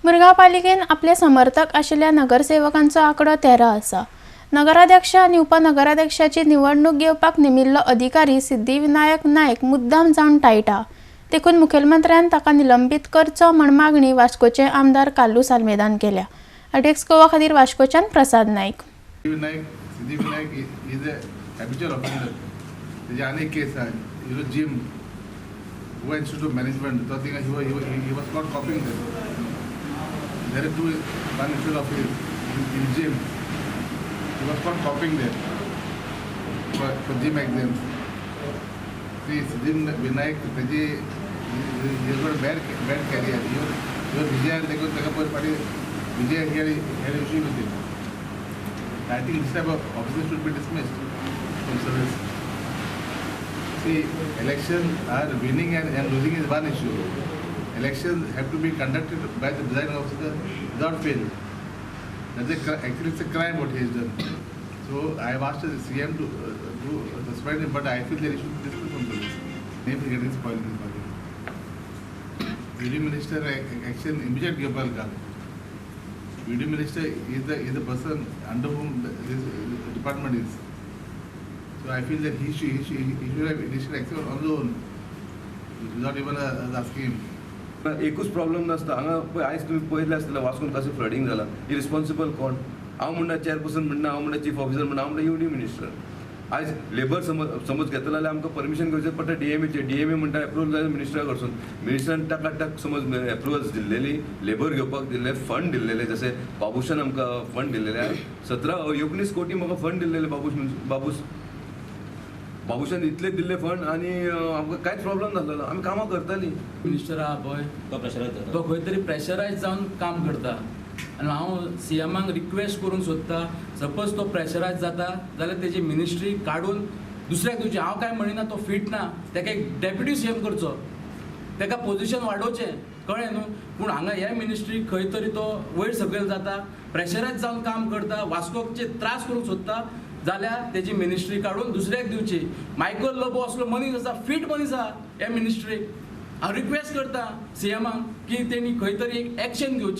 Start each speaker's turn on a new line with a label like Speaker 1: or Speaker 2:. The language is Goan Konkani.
Speaker 1: मुरगांव पालिकेन आपले समर्थक आशिल्ल्या नगरसेवकांचो आंकडो 13 आसा. नगराध्यक्ष आनी उपनगराध्यक्षाची निवडणूक घेवपाक नेमिल्लो अधिकारी सिद्धीविनायक नायक मुद्दाम जावन टाळटा, देखून मुखेलमंत्र्यान ताका निलंबीत करचो म्हण मागणी वास्कोचे आमदार कार्लुस आल्मेदान केल्या. आरटीएक्स गोवा खातीर वास्कोच्यान प्रसाद Naik.
Speaker 2: Siddhivinayak is a habitual offender. तेजी आनी एक केस आहा, you GeM, Goa Institute of Management, तो थिंगा he was not copying them. There are two, one institute of his in GeM. He was not copying there for GeM exams. See, Siddhivinayak, तेजी he has got a bad career. He was Vijay देखून ताका पयर फाटीं Vijay had issue with him. I think this type of officer should be dismissed from service. See, elections are winning and losing is one issue. Elections have to be conducted by the presiding officer without fail. That's actually it's a crime what he has done. So I have asked the CM to suspend him, but I feel that he should be dismissed from service. Name is getting spoiled in this party. VD Minister action immediate घेवपाक घाल. VD Minister is the person under whom this department is. So I feel that he should have initiated action on his own, without even asking him.
Speaker 3: एकूच प्रॉब्लम नासता हांगा. पळय, आयज तुमी पळयलें आसतलें वास्कोन कशें फ्लडींग जालां. इरिस्पॉन्सिबल कोण? हांव म्हणटा चेअरपर्सन म्हणटा, हांव म्हणटा चीफ ऑफिसर म्हणटा, हांव म्हणटा युडी मिनिस्टर. आयज लेबर समज घेतलो जाल्यार आमकां परमिशन घेवचें पडटा डीएमएचें. डीएमए म्हणटा एप्रुवल जाय मिनिस्टरा कडसून. मिनिस्टरान टाकाटाक समज एप्रुवल्स दिल्लेली, लेबर घेवपाक दिल्ले, फंड दिल्लेले, जशें बाबूशान आमकां फंड दिल्लेले 17-19 कोटी म्हाका फंड दिल्लेले बाबूश बाबूशान इतले दिल्ले फंड आनी आमकां कांयच प्रॉब्लम नासलेलो, आमी कामां करतालीं.
Speaker 4: मिनिस्टर आहा पळय तो खंय तरी प्रेशरायज जावन काम करता आनी हांव सीएमाक रिक्वेस्ट करूंक सोदता, सपोज तो प्रेशरायज जाता जाल्यार तेजी मिनिस्ट्री काडून दुसऱ्याक दिवची. हांव कांय म्हणिना तो फीट ना, तेका एक डेप्युटी सीएम करचो, तेका पोजिशन वाडोवचें, कळ्ळें न्हू. पूण हांगा हे मिनिस्ट्री खंय तरी तो वयर सकयल जाता, प्रेशरायज जावन काम करता, वास्कोचे त्रास करूंक सोदता जाल्यार तेजी मिनिस्ट्री काडून दुसऱ्याक दिवची. मायकल लोबो असलो मनीस आसा, फीट मनीस आसा ह्या मिनिस्ट्रीक. हांव रिक्वेस्ट करता सीएमाक की तेणी खंय तरी एक एक्शन घेवची.